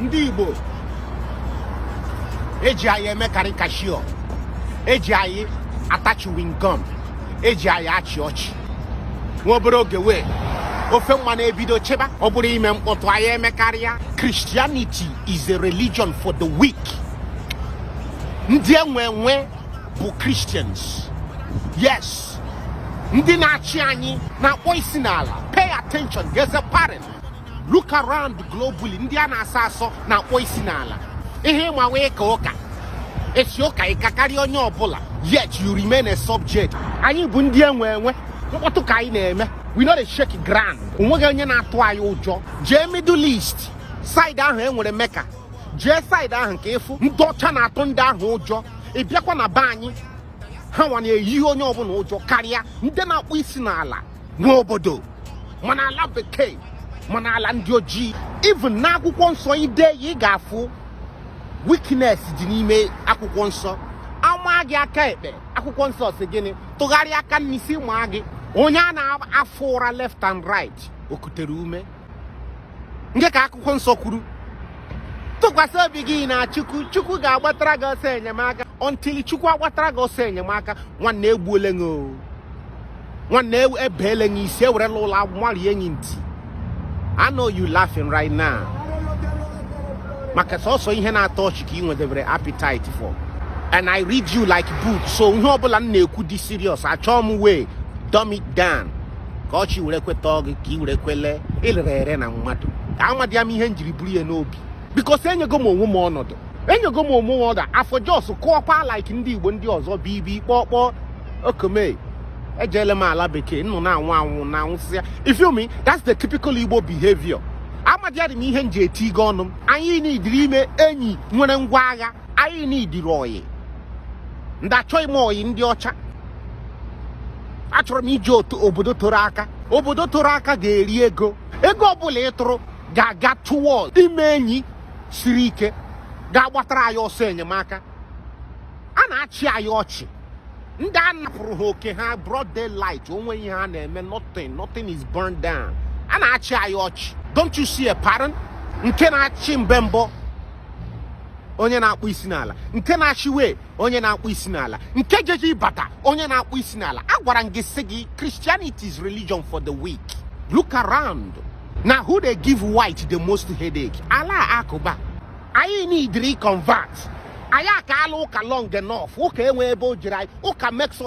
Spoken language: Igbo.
Ndị Igbo eji anyị eme karikashio, eji anyị ata chewing gum, eji anyị achị ọchị. Nwa obere oge wee ofe mmanụ ebido cheba, ọ bụrụ ime mkpọtụ anyị emekarịa. Christianity is a religion for the weak. Ndị enwe enwe bụ Christians. Yes, ndị na-achị anyị na-akpọ isi n'ala. Pay attention, there's a pattern. Look around globally, ndị a na-asọ asọ na-akpọ isi n'ala. Ihe ịma wee ka ụka esi ụka ịka karịa onye ọbụla, yet you remain a subject. Anyị bụ ndị enwe enwe, mkpọtụ ka anyị na-eme. We no dey shake ground. Onweghị onye na-atụ anyị ụjọ. Jee Middle East side ahụ e nwere Mecca, jee side ahụ nke ịfụ ndị ọcha na-atụ ndị ahụ ụjọ. Ị bịakwa na be anyị, ha nwa na-eyi onye ọbụla ụjọ karịa ndị na-akpụ isi n'ala n'obodo, mana ala bekee, mana ala ndị ojii. Even n'akwụkwọ nsọ ide ya, ị ga-afụ weakness dị n'ime akwụkwọ nsọ. Ama gị aka ekpe, akwụkwọ nsọ si gịnị? Tụgharịa aka n'isi maa gị. Onye a na-afụ ụra left and right, o kutere ume nke ka akwụkwọ nsọ kwuru. Tụkwasị obi gị na Chukwu, Chukwu ga-agbatara gị ọsọ enyemaka. Until Chukwu agbatara gị ọsọ enyemaka, nwanne, egbuole gị o. Nwanne, ebeele gị isi, ewerela ụlọ marie gị ntị. I know you laughing right now maka sọsọ ihe na-atọ ọchị ka ị nwedebere appetite for, and I read you like book. So ihe ọbụla m na-ekwu dị serious, achọọ m wee dumb it down ka ọchị were kweta gị, ka ị were kwele ịlere ere na mmadụ amadị m ihe m jiri buru ya n'obi, because enyego m onwe m ọnọdụ, enyego m onwe m ọda afọ jos kụọkwa like ndị Igbo ndị ọzọ bibi kpọkpọ okome. Ejele m ala bekee, nnụ na-anwụ anwụ na anwụsịa. You feel me? That's the typical Igbo behavior. Amadị m ihe m ji eti gị ọnụ m. Anyị nidiri ime enyi nwere ngwa agha. Anyị nidiri oyi ndị achọghị m oyi ndị ọcha. Achọrọ m iji otu obodo toro aka. Obodo toro aka ga-eri ego. Ego ọbụla ị tụrụ ga-aga toward ime enyi siri ike ga-agbatara anyị ọsọ enyemaka. A na-achị anyị ọchị. Ndị a napụrụ ha oke ha, broad daylight, onwe ihe ha na-eme, nothing, nothing is burned down. A na-achị anyị ọchị. Don't you see a pattern? Nke na-achị mbe mbọ, onye na-akpụ isi n'ala. Nke na-achị wee onye na-akpụ isi n'ala. Nke jeje ịbata, onye na-akpụ isi n'ala. Agwara m gị, sị gị, Christianity is religion for the weak. Look around na who dey give white the most headache? Ala akụba. Anyị need convert. Anyị akaala ụka long enough. Ụka enwe ebe o jiri anyị. Ụka makes us